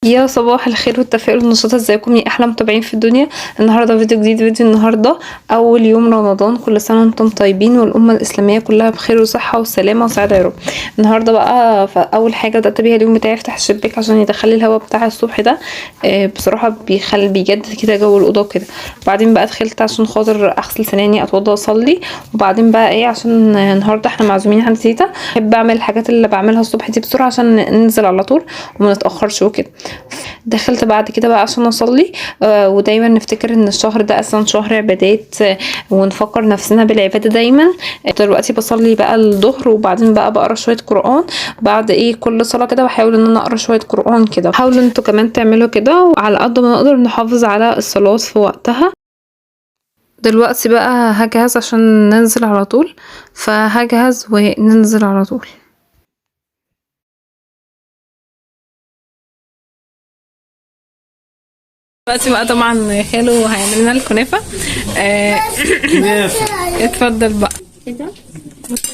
يا صباح الخير والتفاؤل والنشاط، ازيكم يا احلى متابعين في الدنيا. النهارده فيديو جديد، فيديو النهارده اول يوم رمضان. كل سنة وانتم طيبين والامه الاسلامية كلها بخير وصحة وسلامه وسعادة يا رب. النهارده بقى اول حاجة بدات بيها اليوم بتاعي افتح الشباك عشان يدخل لي الهواء بتاع الصبح ده، بصراحة بيخلي بيجدد كده جو الاوضة كده. بعدين بقى دخلت عشان خاطر اغسل سناني اتوضى اصلي، وبعدين بقى ايه عشان النهارده احنا معزومين عند تيتا، بحب اعمل الحاجات اللي بعملها الصبح دي بسرعة عشان ننزل على طول وما نتاخرش وكده. دخلت بعد كده بقى عشان اصلي، ودايما نفتكر ان الشهر ده اصلا شهر عبادات، ونفكر نفسنا بالعبادة دايما. دلوقتي بصلي بقى الظهر، وبعدين بقى بقرا شوية قران بعد ايه كل صلاة كده، بحاول ان انا اقرا شوية قران كده. حاولوا انتوا كمان تعملوا كده، وعلى قد ما نقدر نحافظ على الصلاة في وقتها. دلوقتي بقى هجهز عشان ننزل على طول، فهجهز وننزل على طول. دلوقتي بقى طبعا خالو هيعمل لنا الكنافه. كنافة. اتفضل بقى. كده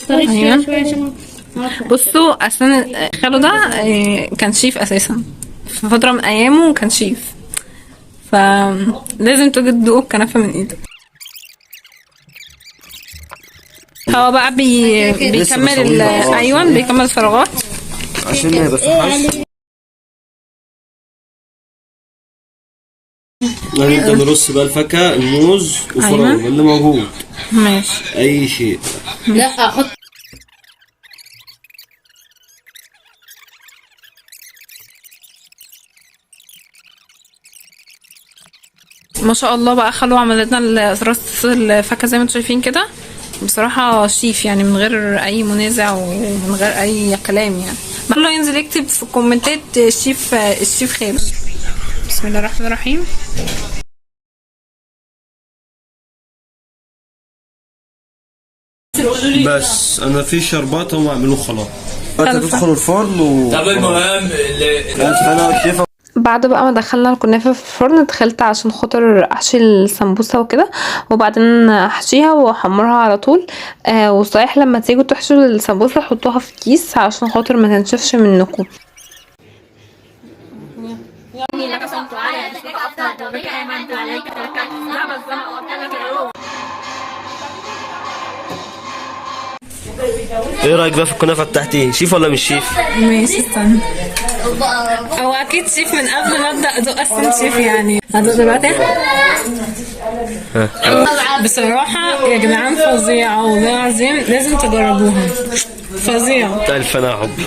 طريت شوية عشان بصوا اصلا خالو ده كان شيف اساسا في فترة من ايامه، كان شيف، فلازم تيجي تدوقوا الكنافه من ايده. هو بقى بيكمل بسويها. ايوه بيكمل الفراغات عشان ما يبقى في حشو. هنبدأ نرص بقى الفاكهة، الموز وفراولة أيوة. اللي موجود، ماشي. أي شيء. لا احط ما شاء الله بقى خالو عملت لنا رص الفاكهة زي ما انتم شايفين كده. بصراحة شيف يعني من غير اي منازع ومن غير اي كلام يعني. كله ينزل يكتب في الكومنتات الشيف خالد. بسم الله الرحمن الرحيم. بس أنا في شربات هم عملوه خلاص. تدخل الفرن و طب المهم ألف هنا والشفا. بعد بقى ما دخلنا الكنافة في الفرن، دخلت عشان خاطر احشي السمبوسة وكده، وبعدين احشيها واحمرها على طول. وصحيح لما تيجوا تحشوا السمبوسة حطوها في كيس عشان خاطر ما تنشفش منكم. إيه رأيك بقى في الكنافة بتاعتي؟ شيف ولا مش شيف؟ ماشي استنى، هو اكيد شيف من قبل ما ابدا ادوق اصلا شيف يعني. هدوق دلوقتي. بصراحة يا جدعان فظيعة والله العظيم، لازم تجربوها، فظيعة. ألف هنا يا حبي.